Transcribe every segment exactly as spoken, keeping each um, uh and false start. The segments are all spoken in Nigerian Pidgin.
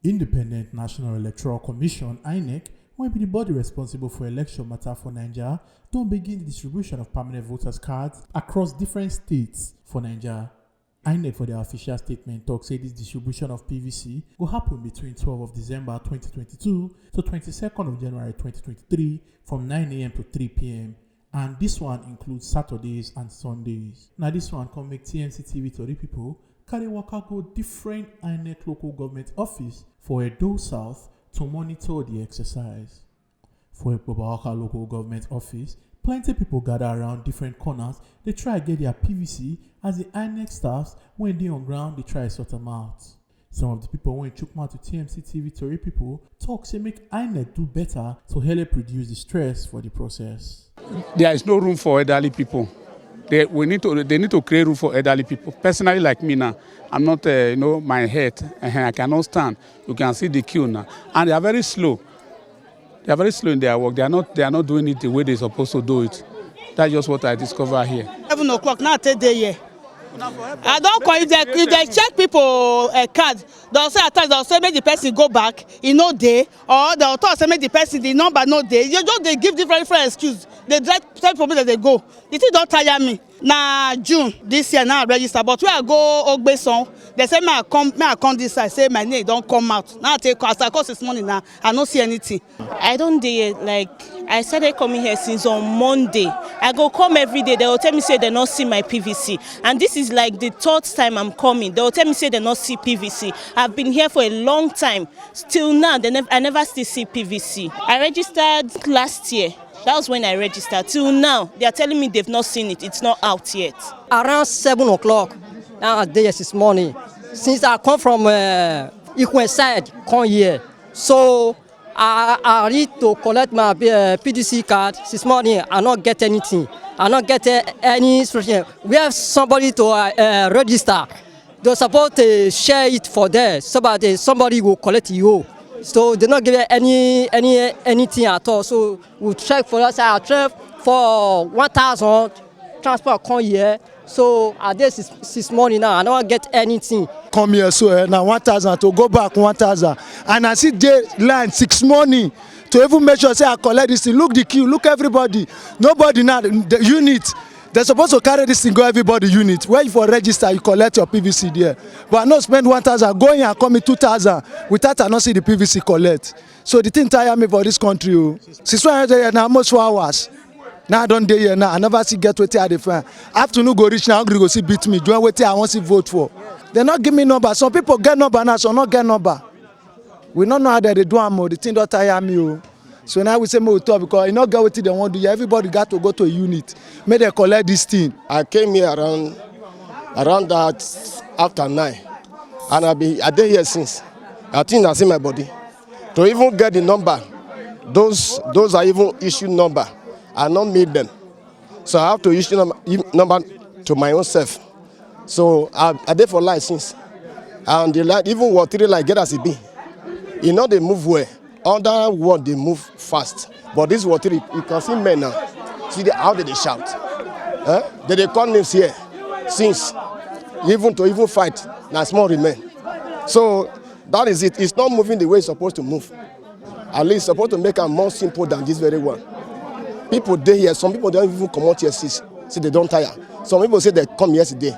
Independent National Electoral Commission, INEC, wey be di body responsible for election matter for Naija, don begin di distribution of permanent voters cards across different states for Naija. INEC for their official statement talk say this distribution of PVC go happen between twelve of December twenty twenty-two to twenty-second of January twenty twenty-three from nine a.m. to three p.m., and this one includes Saturdays and Sundays. Now this one come make TMC TV tori people carry waka go different INEC local government office for Edo South to monitor the exercise. For Ekpobaoka local government office, plenty people gather around different corners dey try get their PVC as the INEC staffs wey dey on ground dey try sort am out. Some of the people wey chook mouth to TMC TV tori people talk say make INEC do better to help reduce the stress for the process. There is no room for elderly people. They, we need to, they need to create room for elderly people. Personally, like me now, I'm not, uh, you know, my head, uh, I cannot stand. You can see the queue now. And they are very slow. They are very slow in their work. They are not, they are not doing it the way they're supposed to do it. That's just what I discover here. Seven o'clock now, take day here. I don't call if they, if they check people a uh, card, they'll say at times they'll say make the person go back, he no day, or they'll talk say make the person the number no day. You just they give different different excuse. They tell people that they go. The thing don't tire me. Na June this year now I register, but when I go Ogbeson, they say me I come, me I come this side, say my name don't come out. Now I take as I call this morning now, I don't see anything. I don't dey like I started coming here since on Monday. I go come every day. They will tell me say they not see my PVC, and this is like the third time I'm coming. They will tell me say they not see PVC. I've been here for a long time. Still now, they nev- I never still see PVC. I registered last year. That was when I registered. Till now, they are telling me they've not seen it. It's not out yet. Around seven o'clock, now I dey here this morning. Since I come from uh, Ikwe side, come here. So I, I need to collect my uh, PDC card this morning. I not get anything. I not get uh, any instruction. We have somebody to uh, uh, register. They suppose to share it for there so that uh, somebody will collect you. So they not give any any anything at all. So we check for us. I check for one thousand transport come here. So I dey since since morning now. I don't get anything. Come here so eh, na one thousand to go back one thousand, and I see dey line six morning to even make sure say I collect this thing. Look the queue, look everybody. Nobody now. The unit, they suppose to carry this thing go everybody unit. Where you for register, you collect your PVC there. But I no spend one thousand, go in and come in two thousand without I no see the PVC collect. So the thing tire me for this country o. Since when I dey here na almost four hours. Now I don dey here now, I never see get wetin I dey find. Afternoon go reach now, hungry go see beat me. Join wetin I wan see vote for. They not give me number. Some people get number now, some not get number. We no know how they dey do am o. The thing don tire me o. So now we say make we talk because e no get wetin they wan do here. Everybody got to go to a unit. Make they collect this thing. I came here around around that after nine, and I be I dey here since. I think I see my body. To even get the number, those those are even issued number. I not made them, so I have to issue number, number to my own self. So I, I dey for life since, and the light even water like get as e be, e no dey move well. Other one dey move fast, but this water you, you can see men now. See the, how they dey shout. Eh? They dey call names here since, even to even fight na small remain. So that is it. It's not moving the way it's supposed to move. At least it's supposed to make am more simple than this very one. People dey here. Some people don even comot here since. See, they don tire. Some people say they come yesterday,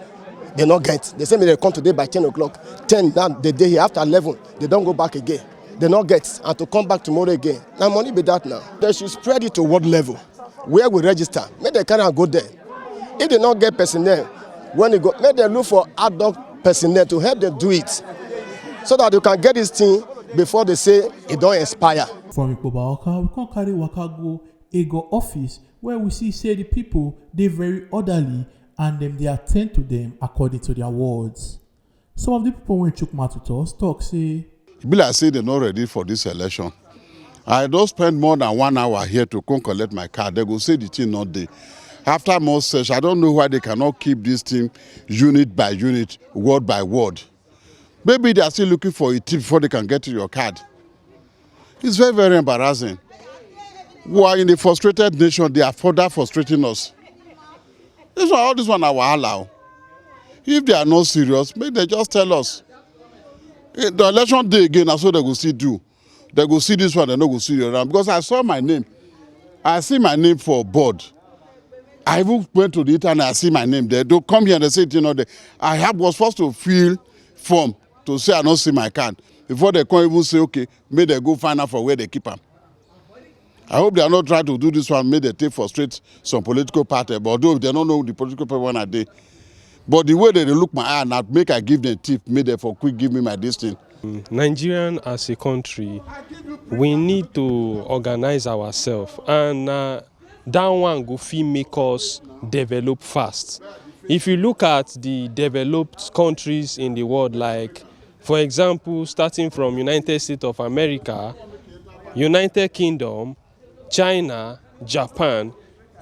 they no get. They say make they come today by ten o'clock. Ten now they dey here. After eleven, they don go back again. They no get. And to come back tomorrow again. Na money be that now. They should spread it to world level. Where we register, make they carry am go there. If they no get personnel, when they go, make they look for ad hoc personnel to help them do it, so that you can get this thing before they say it don expire. From Ikpobaoka, we come carry waka go Ego office where we see say the people dey very orderly and dem dey attend to them according to their words. Some of the people wey chook mouth with us talk say, e be like say dem no ready for this election. I don spend more than one hour here to come collect my card. Dem go say the thing no dey. After more search, I don't know why they cannot keep this thing unit by unit, word by word. Maybe they are still looking for a tip before they can get to your card. It's very, very embarrassing. We are in a frustrated nation. They are further frustrating us. This one, all this one, our allow. If they are not serious, make they just tell us. Eh, the election day again, na so they go still do. They go see this one, they no go see the other one. Because I saw my name. I see my name for board. I even went to the internet, I see my name there. They come here and they say, you know, they, I have, was forced to fill form to say I don't see my card. Before they come even say, okay, may they go find out for where they keep am. I hope they are not trying to do this one, may they take frustrate some political party. But although they don't know the political party when I dey. But the way they dey look my eye, na make I give them tip, may they for quick give me my this thing. Nigerian as a country, we need to organize ourselves, and uh, that one go fit make us develop fast. If you look at the developed countries in the world, like, for example, starting from United States of America, United Kingdom, China, Japan,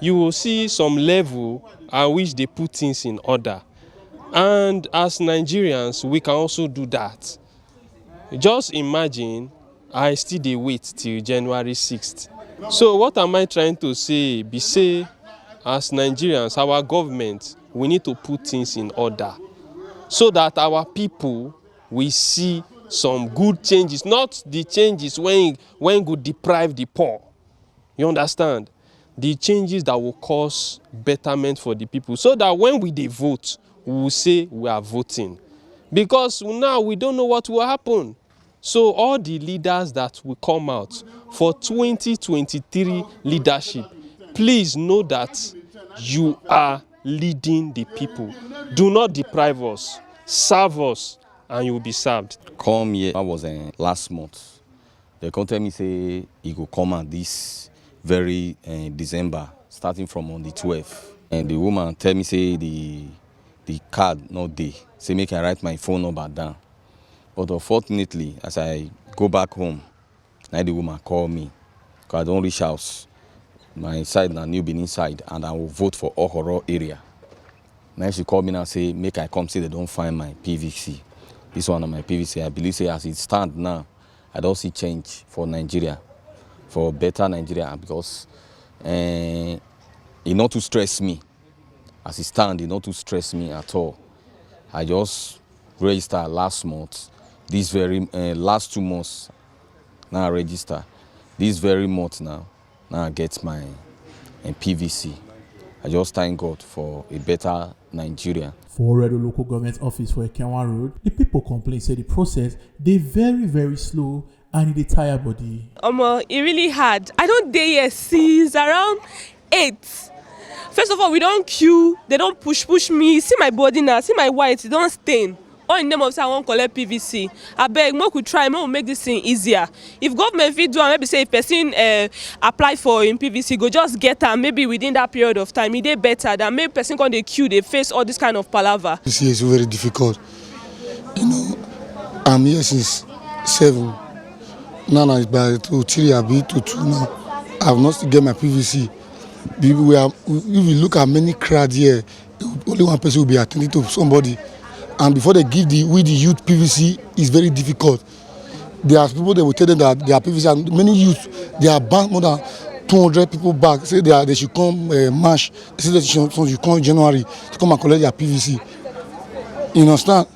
you will see some level at which they put things in order. And as Nigerians, we can also do that. Just imagine, I still dey wait till January sixth. So what am I trying to say? Be say, as Nigerians, our government, we need to put things in order so that our people will see some good changes, not the changes when, when go deprive the poor. You understand? The changes that will cause betterment for the people, so that when we dey vote, we will say we are voting. Because now we don't know what will happen. So all the leaders that will come out for twenty twenty-three leadership, please know that you are leading the people. Do not deprive us. Serve us, and you will be served. Come here. I was uh, last month. They come tell me say e go come out this very uh, December, starting from on the twelfth. And the woman tell me say the the card no dey. Say make I write my phone number down. But unfortunately, as I go back home, now the woman call me. 'Cause I don't reach house. My side na New Benin side, and I will vote for Ohoro area. Now she call me now say make I come say they don't find my P V C. This one on my P V C. I believe say as it stand now, I don't see change for Nigeria, for better Nigeria, because uh, it not to stress me. As it stand, it not to stress me at all. I just register last month. This very uh, last two months, now I register. This very month now, now I get my uh, P V C. I just thank God for a better Nigeria. For Oredo Local Government Office for Ekenwa Road, the people complain say the process dey very very slow and e dey tire body. Omo, e really hard. I don dey here since around eight. First of all, we don queue, they don push push me. See my body now, see my white, e don stain. All in name of say I wan collect P V C. Abeg, make we try, make we make this thing easier. If government fit do am, maybe say if person uh, apply for im P V C, go just get am maybe within that period of time, e dey better than make person come dey queue, dey face all this kind of palava. This year is very difficult. You know, I'm here since seven. Now, now it's by to three, I be to two now. I've not still get my P V C. People, we are, if you look at many crowd here, only one person will be attending to somebody. And before they give the with the youth P V C, it's very difficult. There are people that will tell them that they are P V C, and many youth, they are banned more than two hundred people back. Say they are, they should come uh, March. Say they should, should come January to come and collect their P V C. You understand?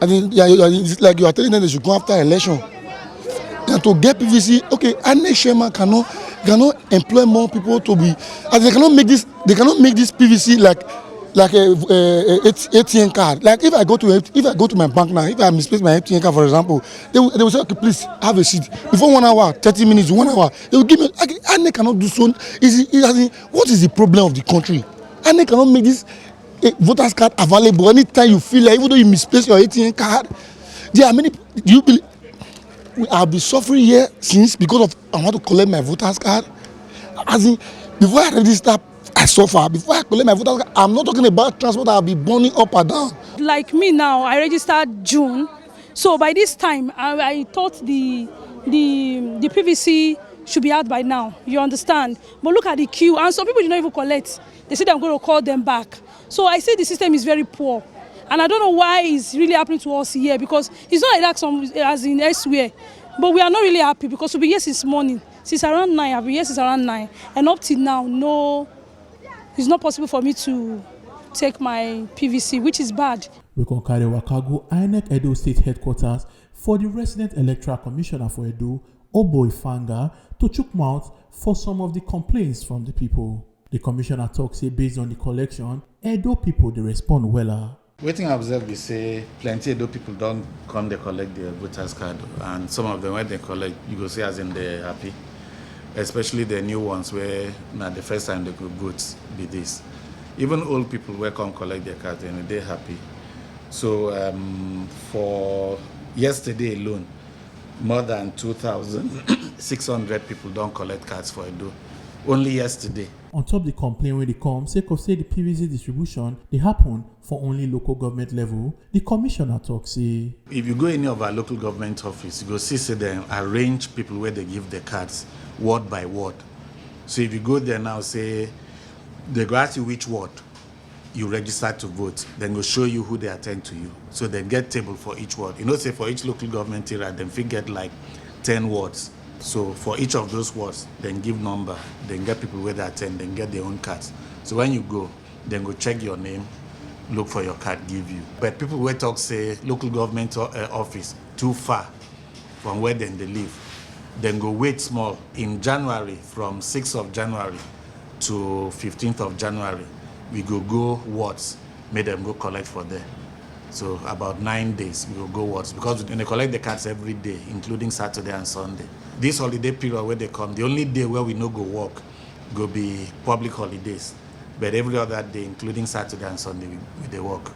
I mean, yeah, yeah, it's like you are telling them they should go after election. And to get P V C, okay, INEC chairman cannot cannot employ more people to be, as they cannot make this, they cannot make this P V C like like a, a, a ATM card. Like if I go to a, if I go to my bank now, if I misplace my ATM card, for example, they will, they will say, okay, please have a seat. Before one hour, thirty minutes, one hour, they will give me. Like, INEC cannot do so. Is it, is it, what is the problem of the country? INEC cannot make this a voter's card available anytime you feel like, even though you misplace your ATM card. There are many. Do you believe? We have been suffering here since because of I want to collect my voter's card. As in, before I register, I suffer. Before I collect my voter's card, I'm not talking about transport. I'll be burning up and down. Like me now, I registered June. So by this time, I, I thought the the the P V C should be out by now. You understand? But look at the queue, and some people did not even collect. They said I'm going to call them back. So I say the system is very poor, and I don't know why it's really happening to us here, because it's not like that some as in elsewhere. But we are not really happy because we've been here since morning, since around nine. I've been here since around nine, and up till now, no, it's not possible for me to take my P V C, which is bad. We can carry waka go INEC Edo State headquarters for the resident electoral commissioner for Edo, Obo Ifanga, to chook mouth for some of the complaints from the people. The commissioner talk say based on the collection, Edo people dey respond wella. Wetin I observe be say plenty Edo people don come dey collect their voters card, and some of them, when they collect, you go see as in they happy, especially the new ones where na the first time they go vote be this. Even old people wey come collect their card, dem dey happy. So um, for yesterday alone, more than two thousand six hundred people don collect cards for Edo. Only yesterday. On top the complaint wey dey come sake of say the P V C distribution dey happen for only local government level, the commissioner talk say, if you go any of our local government office, you go see say dem arrange people wey dey give the cards word by word. So if you go there now, say they go ask you which ward you register to vote, dem go show you who dey attend to you. So dem get table for each ward. You know say for each local government area, dem fit get like ten wards. So for each of those wards, dem give number, dem get people wey dey attend, dem get their own cards. So when you go, dem go check your name, look for your card, give you. But people wey talk say local government o- eh, office too far from where dem dey live, dem go wait small. In January, from sixth of January to fifteenth of January, we go go wards, make dem go collect for there. So about nine days, we go go wards, because we dey collect the cards every day, including Saturday and Sunday. This holiday period wey dey come, the only day wey we no go work go be public holidays. But every other day, including Saturday and Sunday, we, we dey work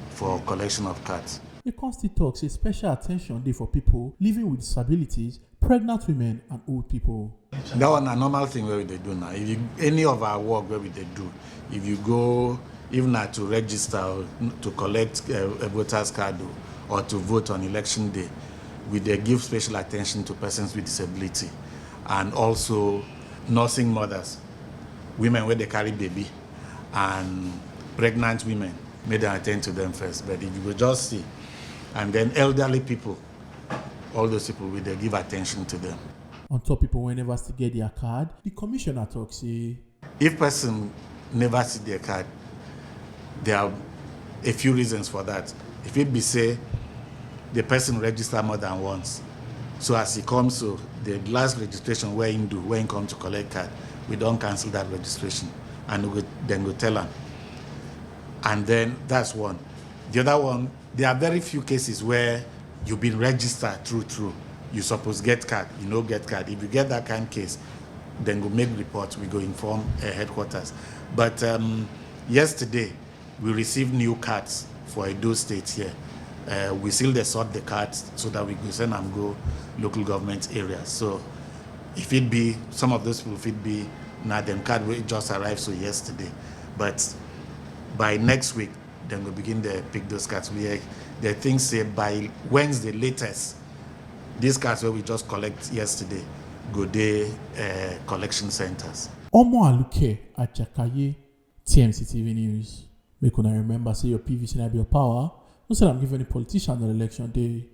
for collection of cards. E come still talk say special attention dey for people living with disabilities, pregnant women and old people. That one na normal thing wey we dey do now. If you, any of our work wey we dey do, if you go, if na to register or to collect uh, a voter's card o, or to vote on election day, we dey give special attention to persons with disability and also nursing mothers, women wey dey carry baby, and pregnant women, make dem attend to them first. But if you go just see, and then elderly people, all those people, we dey give attention to them. On top people wey never still get their card, the commissioner talk say, if person never see their card, there are a few reasons for that. If it be say the person register more than once, so as he comes, so the last registration where he do, when he come to collect card, we don cancel that registration, and we go, then go tell am. And then that's one. The other one, there are very few cases where you been registered true true. You suppose get card, you no get card. If you get that kind case, then go make report. We go inform uh, headquarters. But um, yesterday, we received new cards for Edo State here. Uh, we still dey sort the cards so that we go send am go local government areas. So if it be, some of those people fit be na dem card wey just arrive so yesterday. But by next week, dem go begin dey pick those cards. We dey think say by Wednesday latest, these cards wey we just collect yesterday go dey uh, collection centers. Omo Aluke Ajakaye, T M C T V News. Make una remember say your P V C na be your power. No sell am give any politician on election day.